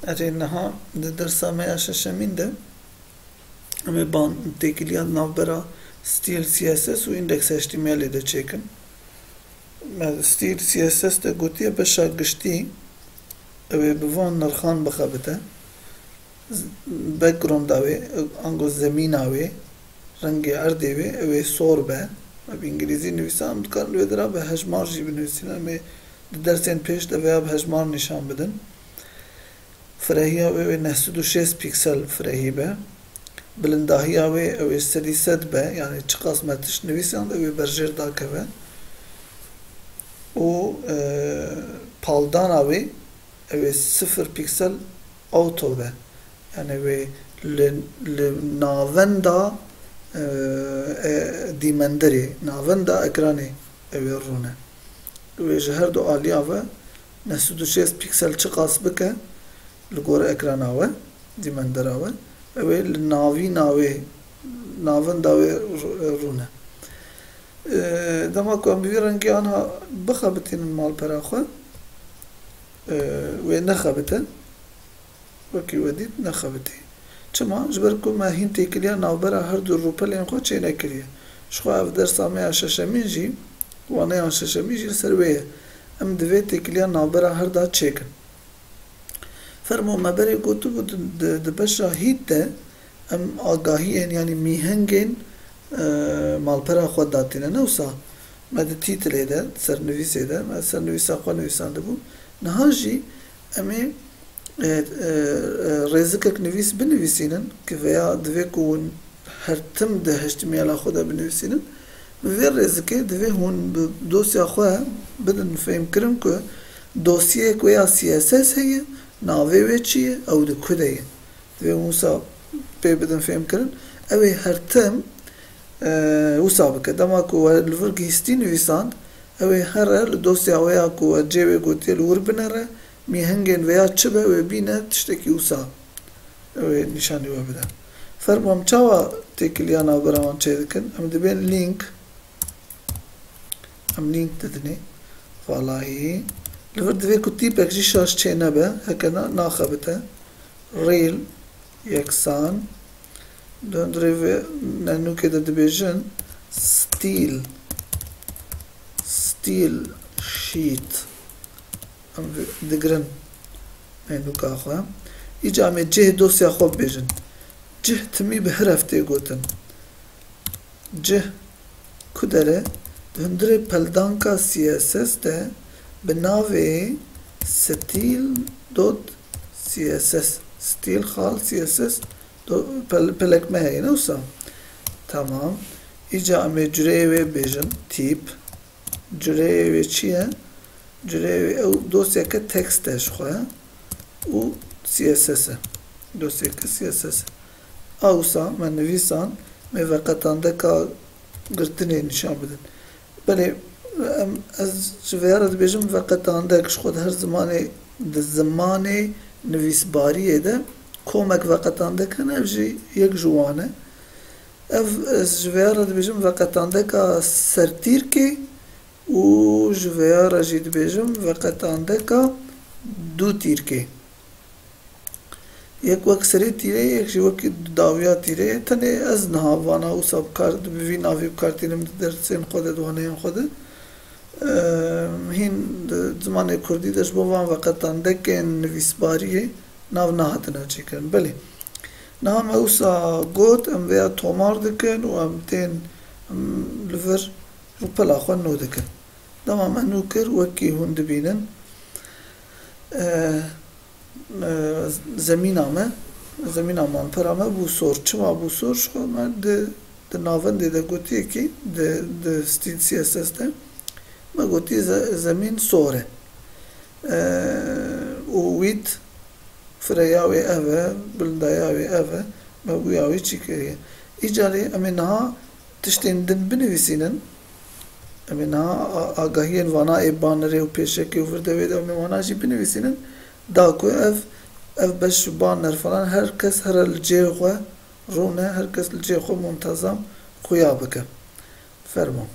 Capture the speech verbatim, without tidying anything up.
Erê niha di dersa me ya şeşemîn de em ê ban têkiliya navbera stîl C S S û index H T M L ê de çêkin. Me stîl C S S de gotiye beşa giştî ew ê bi van nirxan bixebite. Z-, backgrounda wê, ango zemîna wê, rengê erdê wê, ew ê sor be. Me bi îngilîzî nivîsa, em dikarin wê dira bi hejmar jî binivîsînin. Em ê di dersên pêş de vêya bi hejmar nîşan bidin. Firehiya wê wê neh sed û şêst pîksel firehî be. Bilindahiya wê ew ê sedî sed be, yanî çiqas me tişt nivîsand ew ê berjêr dakeve. Û, e, paldana wê ew ê sifir pîksel auto be. Yanî wê li, li navenda, e, e, dîmenderê, navenda ekranê ew ê rûne. Wê ji her du aliya ve neh sed û şêst pîksel çiqas bike li gor ekrana we, dîmendera we, ew ê li navîna wê, navenda wê rû-, rûne. E, dema ku em bi vî rengî anha bixebitînin malpera xwe, e, wê nexebite. Wekî we dît, nexebitî. Çima? Ji ber ku me hîn têkiliya navbera her du rûpelên xwe çênekiriye. Ji xwe ev dersa me ya şeşemîn jî, waneyan şeşemîn jî li ser wê ye. Em divê têkiliya navbera her da çêkin. Fermo, me berê gotibû di, di, di beşa hît de em agahiyên, yanî mîhengên, e, malpera xwe datîne. Ne wisa me di tîtilê de, di sernivîsê de, me sernivîsa xwe nivîsandibû. Niha jî em ê e, e, e, rêzikek nivîs binivîsînin, ki veya divê ku hûn her tim di H T M L a xwe de binivîsînin, bi vê rêzikê divê hûn bi dosya xwe bidin fêhmkirin ku dosyeyek wê ya C S S heye, navê wê çi ye, ew di ku de ye. Divê hûn wisa pê bidin fêhmkirin. Ew ê her tim, e, wisa bike. Dema ku we li vir gihîstî nivîsand, ew ê here li dosya wê ya ku we cê wê gotiye li wir binere, mîhengên vêya çi be wê bîne tiştekî wisa wê nîşanî we bide. Fermo em çawa têkiliya navbera wan çêdikin? Em dibên link, em link didinê, valahî. Li vir divê ku tîpek jî şaş çê nebe, heke na, naxebite. Reel, yeksan. Di hundirê vê nûkê de dibêjin stîl, stîl sheet. Em vê digirin nûka xwe. Îca em ê cih dosya xwe bibêjin. Cih timî bi hiref tê gotin. Cih ku der e, di hundirê peldanka C S S de bi navê stîl dot C S S, stîl xal C S S do-, pel-, pelek me heye, ne wisa? Tamam. Îca em ê cureyê wê bêjin, tîp. Cureyê wê çi ye? Cureyê wê ew dosyeke text e ji xwe û C S S e. Dosyeke C S S e. A wisa me nivîsan, me veqetandeka girtinê nîşan bidin. Belê, em, ez ji vêya re dibêjim veqetandek ji xwe di her zimanê, di zimanê nivîsbariyê de komek veqetandek hene, ev jî yek ji wan e. Ev, ez ji vêya re dibêjim veqetandeka sertîrkê û ji vêya re jî dibêjim veqetandeka dûtîrkê. Yek wek serê tîrê ye, yek jî wekî dawiya tîrê ye. Tenê ez niha vana wisa bi kar, bi vî navî bi kar tînim di dersên xwe de, di waneyan xwe de. Em, hîn di zimanê kurdî de ji bo van veqetandekên nivîsbariyê nav nehatine çêkirin. Belê. Niha me wisa got, em vêya tomar dikin û em tên, em, li vir rûpela xwe nû dikin. Dema me nû kir, wekî hûn dibînin, e, e, zemîna me, zemîna malpera me bû sor. Çima bû sor? Ji xwe me di, di navendê de gotiye kî, di, di stîl C S S de me gotiye ze-, zemîn sor e. E, û wît fireya wê ev e, bilindaya wê ev e, me bûya wê çi kiriye. Îcarê em ê niha tiştên din binivîsînin. Em ê niha a-, agahiyên vana ê banerê û pêşekê û vir de wê de em ê wana jî binivîsînin. Da ku ev, ev beş û baner falan her kes here li cihê xwe rûne, her kes li cihê xwe muntezam xuya bike. Fermo.